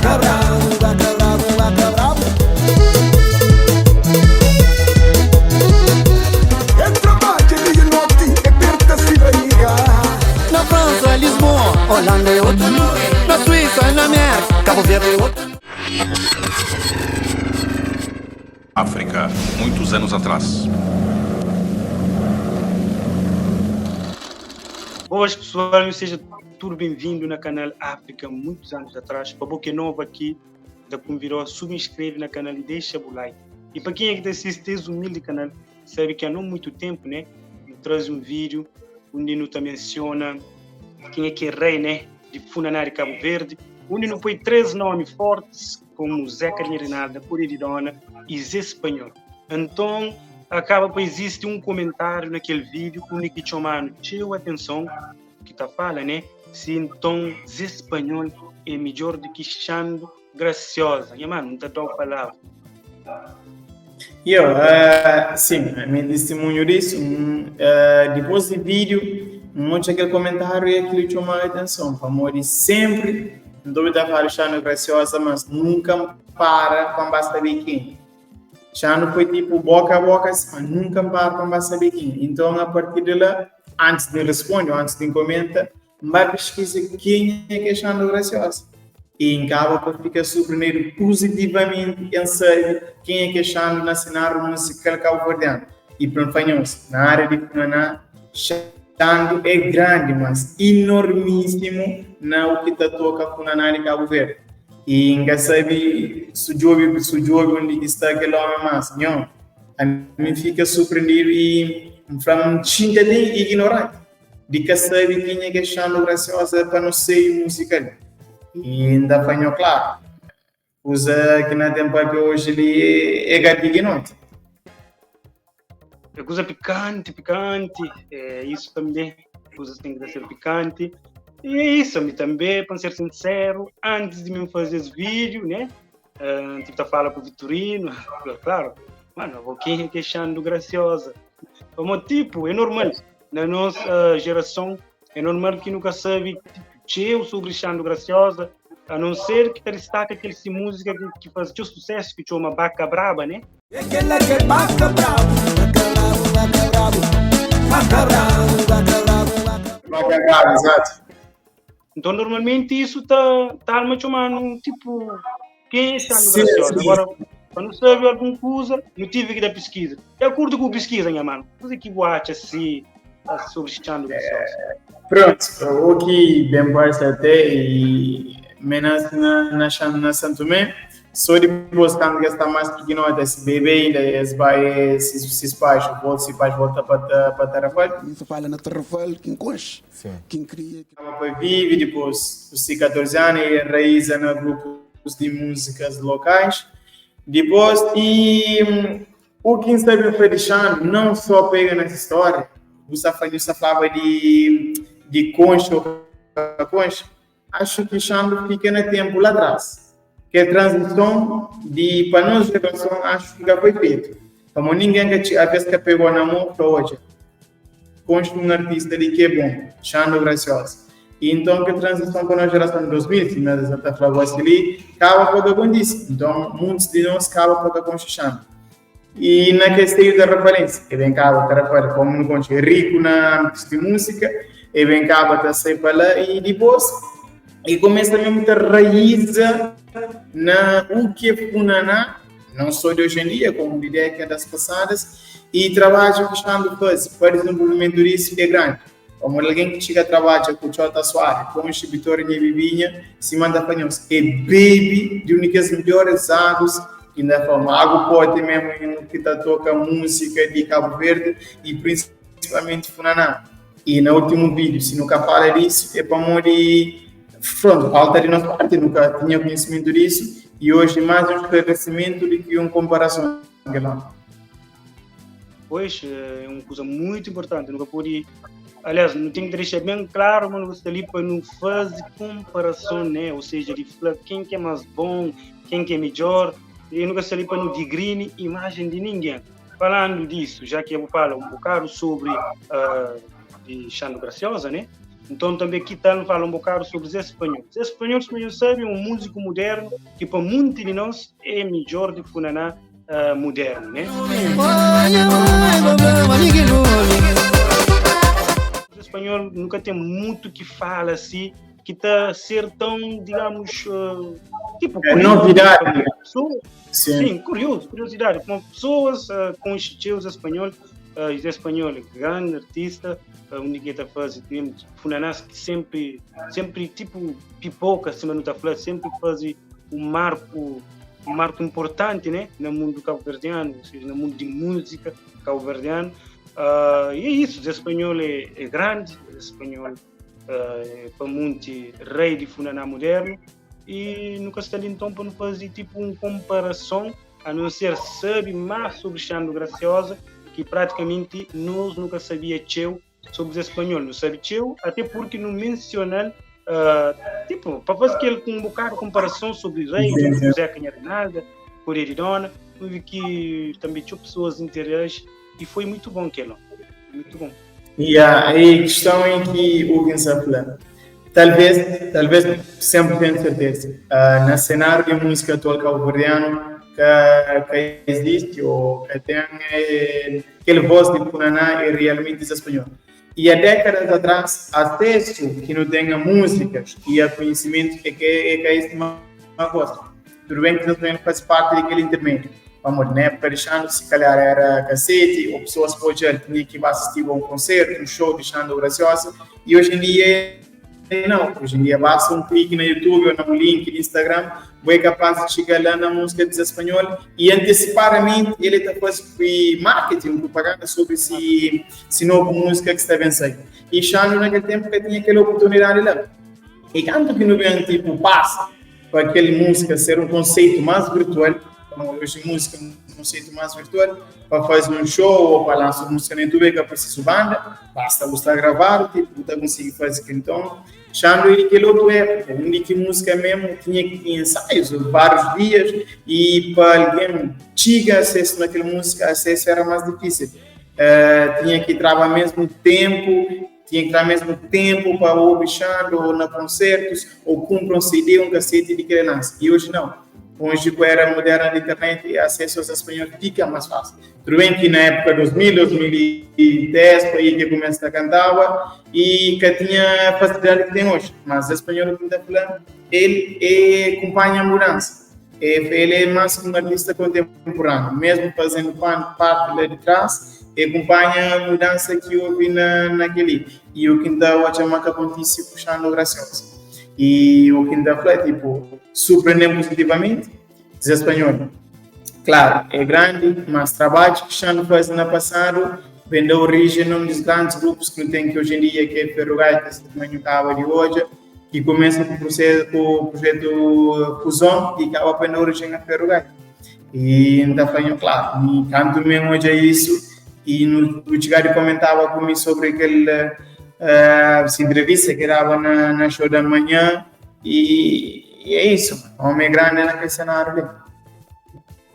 Baka brabu, baka brabu, baka brabu. E trabadja dia i noti, e perta si bariga. Na França, Lisboa, Holanda e otu lugar Na Suíça, na América, Cabo Verde e otu África, muitos anos atrás. Boas pessoal, seja tudo bem-vindo na canal África, muitos anos atrás. Para você que é novo aqui, da convidou a subscreve na canal e deixa o like. E para quem é que está assiste esse humilde canal, sabe que há não muito tempo, né, eu traz um vídeo onde não menciona quem é que é rei, né, de Funaná de Cabo Verde, onde não põe três nomes fortes, como Zé Carlinhos Rinalda, Curi de Dona e Zé Espanhol. Então, acaba por existir um comentário naquele vídeo onde que chamando teu atenção, que tá fala, né, se então Zé Espanhol é melhor do que Xando Graciosa. Minha mano, não tá dando palavra. Eu, sim, me testemunho disso. Depois do vídeo, um monte aquele comentário e aquilo chamou a atenção. Famoso sempre, não estou a falar Xando Graciosa, mas nunca para quando saber quem. Xando foi tipo boca a boca, assim, mas nunca para quando saber quem. Então, a partir de lá, antes de responder, antes de comentar, vai pesquisar quem é que é Xando Graciosa. E acaba por ficar surpreendido positivamente em saber quem é que é Xando na cenário musical cabo-verdiano. E pronto, fanhos, na área de Funaná, Xando é grande, mas enormíssimo na o que tá toca Funaná de Cabo Verde. E ninguém sabe se o jogo, se o jogo onde está aquele homem mas, não. A mim fica surpreendido e me fala, xinga de ignorante. De que sabe quem é que é Xando Graciosa para não ser musical. E ainda apanhou, claro. Usa que na tempo que hoje ele é gato ignorante. É coisa picante, picante. É isso também. Coisa tem que ser picante. E é isso, a também, para ser sincero, antes de me fazer esse vídeo, né? Tipo, tá fala com o Vitorino, claro, mano, vou quem é Xando Graciosa. Como tipo, é normal, na nossa geração, é normal que nunca sabe, tipo, sobre Xando Graciosa, a não ser que destaca aquele música que faz teu sucesso, que chama Baca Braba, né? Aquela que é baca brabo, baca brabo, baca brabo, baca brabo, baca brabo, baca Baca Braba, exato. Então, normalmente, isso tá alma chamando, tipo, quem é Xando Sim, Graciosa? sim. Agora, quando sabe alguma coisa, não tive que dar pesquisa. Eu curto com pesquisa, minha mano. Você que acha assim, sobre Xando Graciosa? Pronto, o que bem parece até e menos na Santo Tomé, só depois quando está mais pequeno, até esse bebê ainda, esse vai, esses pais, volta, se pais volta para Tarrafal. Isso fala na Tarrafal, quem conche, Sim. quem cria. Para vive depois, os 14 anos, e enraiza no grupos de músicas locais. Depois, e o que sabe o não só pega nessa história, você falava de concha ou concha, acho que Xando fica no tempo lá atrás. Que a transição de para nós geração, acho que já foi feito. Como ninguém que a vez que pegou na mão para hoje. Concha um artista de que é bom, Xando Graciosa. E então que a transição para a geração de 2000, se nós até falamos ali, acaba por acontecer. Então, muitos de nós acabam por acontecer. E na questão da referência, que vem cá, o cara como não concha, é rico na de música, e vem cá, bota sempre lá, e depois, e começa mesmo a raiz na o que é Funaná, não só de hoje em dia, como de décadas passadas, e trabalho que Xando faz para o desenvolvimento disso é grande. Como alguém que chega a trabalhar com o Chota Soares, com o Vitória e Bibinha, se manda para nós, é bebe de únicas melhores águas, que ainda forma água pode mesmo que tá toca música de Cabo Verde e principalmente Funaná. E no último vídeo, se nunca fala disso, é para morrer. Pronto, falta de nossa parte, nunca tinha conhecimento disso, e hoje mais um esclarecimento do que uma comparação. Pois, é uma coisa muito importante, nunca pude Aliás, não tem que deixar bem claro, mano, você ali para não fazer comparação, né? Ou seja, de falar quem que é mais bom, quem que é melhor, e nunca está ali para não degrine imagem de ninguém. Falando disso, já que eu vou falar um bocado sobre de Xando Graciosa, né? Então também aqui tal fala um bocado sobre Zé Espanhol. Zé Espanhol, se não sabe, é um músico moderno que para muitos de nós é melhor de funaná moderno, né? Zé Espanhol nunca tem muito que fala assim, que tá ser tão, digamos, tipo, É novidade. Pessoa, Sim. sim, curioso, curiosidade. Com pessoas com estilos espanhol, Zé Espanhol é grande artista, onde que tá fazendo, tem funanás que sempre, sempre tipo pipoca acima do tá sempre faz um marco importante, né, no mundo cabo-verdiano, ou seja, no mundo de música cabo-verdiano. E é isso, Zé Espanhol é grande, Zé Espanhol é para muito rei de funaná moderno e nunca está ali então para não fazer tipo uma comparação, a não ser sabe mais sobre Xando Graciosa, que praticamente nós nunca sabia tcheu sobre Zé Espanhol, não sabe tcheu, até porque não menciona, tipo, para fazer aquele com um bocado de comparação sobre o rei, José Canharinalda, Correia de Dona, eu vi que também tinha pessoas interiores e foi muito bom aquilo, muito bom. E a questão em que o Guinza falou, talvez sempre tenho certeza, no cenário de música atual cabo-verdiano que existe ou que tem aquele voz de funaná é realmente espanhol. E há décadas atrás, acesso que não tenha músicas e a conhecimento é que é esse uma coisa. Tudo bem que não também faz parte daquele intermédio. Vamos, na época de Xando, se calhar era cacete, ou pessoas podiam tinha que ir assistir a um concerto, um show de Xando Graciosa, e hoje em dia não. Hoje em dia basta um clique no YouTube ou num link no Instagram, você é capaz de chegar lá na música de espanhol e antecipadamente ele está fazendo marketing, propaganda sobre esse novo música que está vencendo. E Xando naquele tempo que tinha aquela oportunidade lá. E tanto que no bem tipo passa para aquela música ser um conceito mais virtual, como hoje música é um conceito mais virtual, para fazer um show ou para lançar música no YouTube que é preciso banda, basta você gravar, tipo, você consegue fazer aquilo. Então, Xando e aquele outro época, onde que música mesmo tinha que ensaios vários dias e para alguém tinha acesso naquela música, acesso era mais difícil. Tinha que travar mesmo tempo, tinha que dar mesmo tempo para ouvir Xando ou na concertos, ou comprar um CD, um cacete de que lança. E hoje não. Hoje, com a era moderna da internet, acesso aos espanhóis fica mais fácil. Tudo bem que na época de 2000, 2010, foi aí que começa a cantar e que tinha a facilidade que tem hoje. Mas o espanhol que está falando, ele acompanha a mudança. Ele é mais um artista contemporâneo, mesmo fazendo parte lá de trás, ele acompanha a mudança que houve naquele. E o que está a chamar que acontece puxando Graciosa. E o que ainda foi, tipo, surpreendeu positivamente, diz espanhol. Claro, é grande, mas trabalho que Xando faz no passado, vem da origem de um dos grandes grupos que tem que hoje em dia, que é Ferro Gaitas, que também acaba de hoje, que começa com o processo, com o projeto Fusão e acaba pela origem da Ferro Gaitas. E ainda falando, claro, me canto mesmo hoje é isso, e no, o Tigário comentava comigo sobre aquele essa entrevista que dava na show da manhã, e é isso, homem grande naquele cenário ali.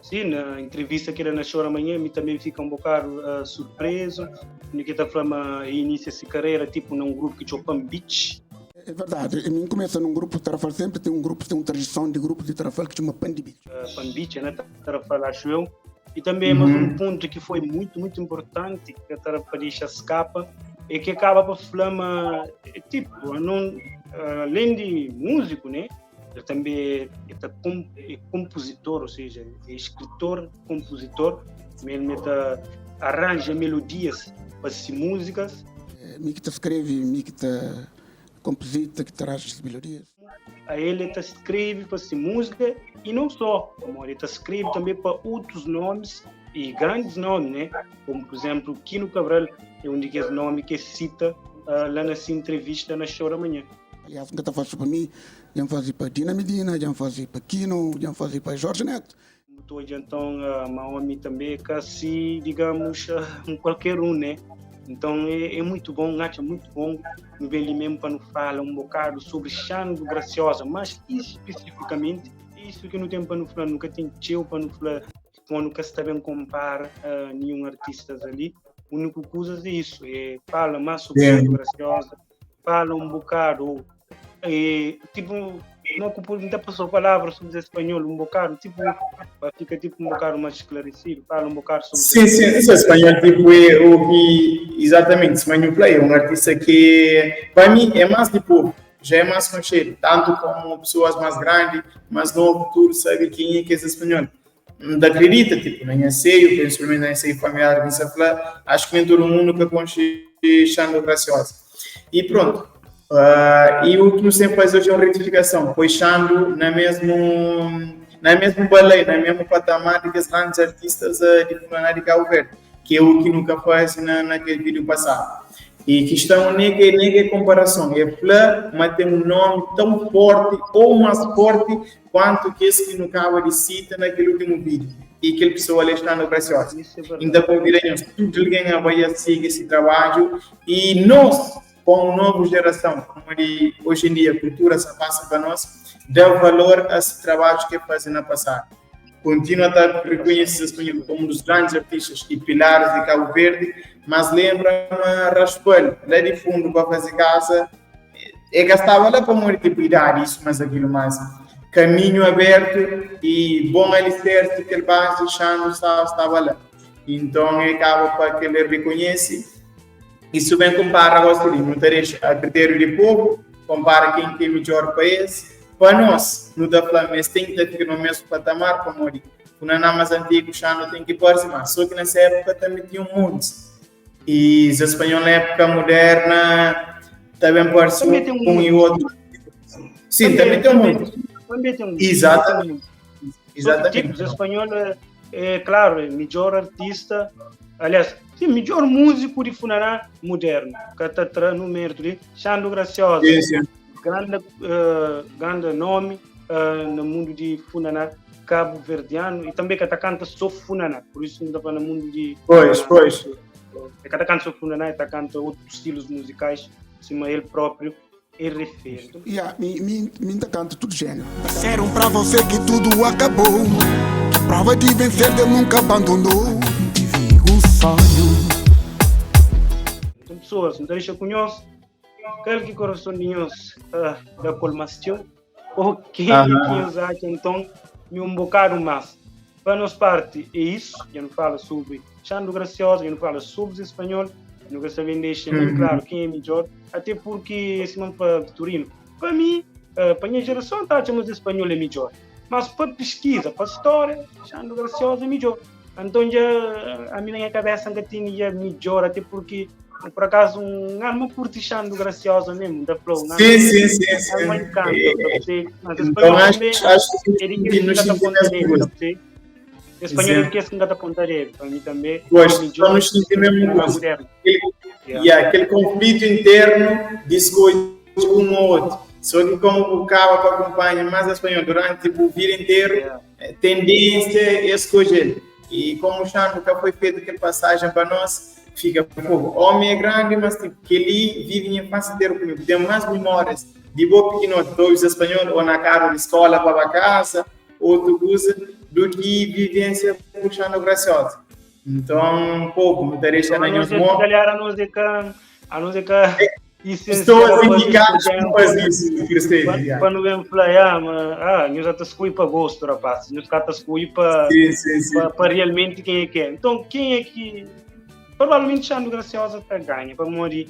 Sim, na entrevista que era na show da manhã, me também fica um bocado surpreso. Nikita Flama inicia essa carreira tipo num grupo que chama Pan Beach. É verdade, a mim começa num grupo de Tarrafal, sempre tem um grupo, tem uma tradição de grupo de Tarrafal que chama Pan Beach. Pan Beach, né? Tarrafal, acho eu. E também mais um ponto que foi muito, muito importante, que a Tarrafal deixa escapa, é que acaba para Flama, tipo, não, além de músico, né? Ele também é compositor, ou seja, é escritor, compositor, ele arranja melodias para as músicas. É, mi que te escreve, mi que te composita, que traz as melodias. A ele te escreve para as música e não só, como ele te escreve também para outros nomes e grandes nomes, né? Como, por exemplo, Quino Cabral, é um daqueles nomes que cita lá nessa entrevista na Show da Manhã. Aliás, nunca faz para mim, já faz para Dina Medina, já faz para Quino, já faz para Jorge Neto. Hoje, então, a Maomi também é quase, digamos, um qualquer um, né? Então, é muito bom, acho muito bom, me vem ali mesmo para não falar um bocado sobre Xando Graciosa, mas especificamente, isso que não tem para não falar, nunca tem teu para não falar, nunca se também compara nenhum artista ali. O único que usa é isso, é fala mais sobre Xando Graciosa. Fala um bocado, e, tipo, não ocupo muita pessoa palavra sobre espanhol um bocado, tipo, fica tipo um bocado mais esclarecido, fala um bocado sobre. Sim, sim, esse espanhol tipo é o que exatamente, Espanhol Play é um artista que para mim é mais de povo, já é mais conhecido, tanto como pessoas mais grandes, mais novo, tudo sabe quem é que é esse espanhol. Não acredita, tipo, nem sei, principalmente nem sei familiar, nem sei falar, acho que nem todo mundo que conhece Xando Graciosa. E pronto. E o que nos sempre faz hoje é uma retificação, pois Xando na mesmo na mesmo balé, na mesmo patamar que os grandes artistas de Funaná de Cabo Verde, que é o que nunca faz naquele vídeo passado. E questão nem que nem que comparação, é Flá, mas tem um nome tão forte ou mais forte quanto que esse que no acaba de cita naquele último vídeo. E aquele pessoa ali está no Graciosa. Então convidamos tudo alguém a vai seguir esse trabalho e nós, como nova geração, como de, hoje em dia a cultura se passa para nós, dá valor a esse trabalho que fazem na passada. Continua a estar reconhecido como um dos grandes artistas e pilares de Cabo Verde, mas lembra-me Raspel, lá de fundo para fazer casa, é gastava lá para morrer tipo idade, isso, mas aquilo mais. Caminho aberto e bom alicerce que ele vai deixando estava lá. Então acaba para que ele reconhece. Isso bem compara agora, não tem a critério de povo, compara quem tem melhor país. Para nós, no da Flamengo, tem que ficar no mesmo patamar, como o Funaná mais antigo, já não tem que pôr mas só que nessa época também tinha um monte. E os espanhol na época moderna também pode ser um e outro. Sim, também tem um monte. Também tem um. Exatamente. Exatamente. Tipo, o espanhol é, claro, é melhor artista, aliás, sim, melhor músico de Funaná moderno, que está no mérito de Xando Graciosa. Sim, sim. Grande nome no mundo de Funaná cabo-verdiano e também que canta só Funaná, por isso não dá para no mundo de Pois, pois. É que canta só Funaná e canta outros estilos musicais, acima ele próprio e refere. Yeah, me canta tudo gênero. Disseram pra você que tudo acabou, que prova de vencer Deus nunca abandonou. Vivi o sonho. Então, pessoas, não deixa conhece. Aquele que coração de nós da colmação, ou quem que os acha, então, me um bocado mais. Para nós parte, é isso, eu não falo sobre Xando Graciosa, eu não falo sobre espanhol, não gosto de deixar bem claro quem é melhor, até porque esse nome para Vitorino, para mim, para a minha geração, tá, chamamos espanhol é melhor, mas para pesquisa, para história, Xando Graciosa é melhor. Então, já, a minha cabeça ainda tinha já melhor, até porque por acaso, um alma curte Xando Graciosa mesmo, da Flow. Sim, sim, sim. sim. Alma encanta, mas então, acho que nos sentimos mesmo. Espanhol é que esse não dá para ele, para mim também. Pois, nos sentimos mesmo. E aquele conflito interno de escolha um ou outro. Só que como o Cabo acompanha mais espanhol durante o vida inteiro, tendência é escolher. E como o Xando nunca foi feito aquela passagem para nós, fica fogo. Homem é grande, mas tipo, que ele vive em infância inteira comigo. Tem mais memórias de boa pequeno, todos espanhol, ou na cara de escola para casa, outro coisa, do que vivência puxando graciosa. Então, pouco, me deixa na minha mão. A não ser que Estou indicadas para fazer isso, Quando vem falar, ah, nós já escolhi para gosto, rapaz. Nós já escolhi para realmente quem é que é. Então, quem é que provavelmente Xando Graciosa tá ganha para morrer,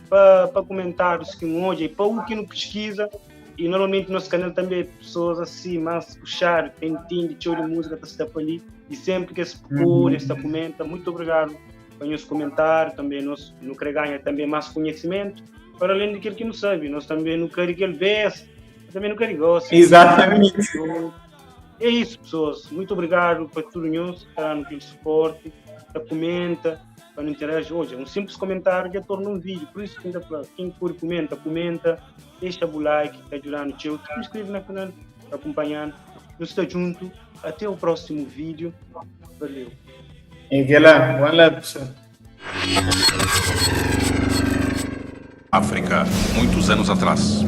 para comentários que não hoje, para o que não pesquisa. E normalmente nosso canal também é pessoas assim, mais puxar, tem entende, show de música, tá se ali. E sempre que se procura, se comenta, muito obrigado pelo nosso comentário, também nós não quer ganhar também mais conhecimento, para além daquilo que não sabe, nós também não queremos que ele veja, também não queremos goste. Exatamente. Então, é isso, pessoas. Muito obrigado por tudo nós, tá no aquele suporte, tá comenta, para não interagir hoje. Um simples comentário já torna um vídeo, por isso que ainda fala, quem curte, comenta, comenta, deixa o like, tá ajudando o teu, se inscreve no canal, tá acompanhando. Nós estamos juntos, até o próximo vídeo. Valeu. Enguela, one love, pessoal. África, muitos anos atrás.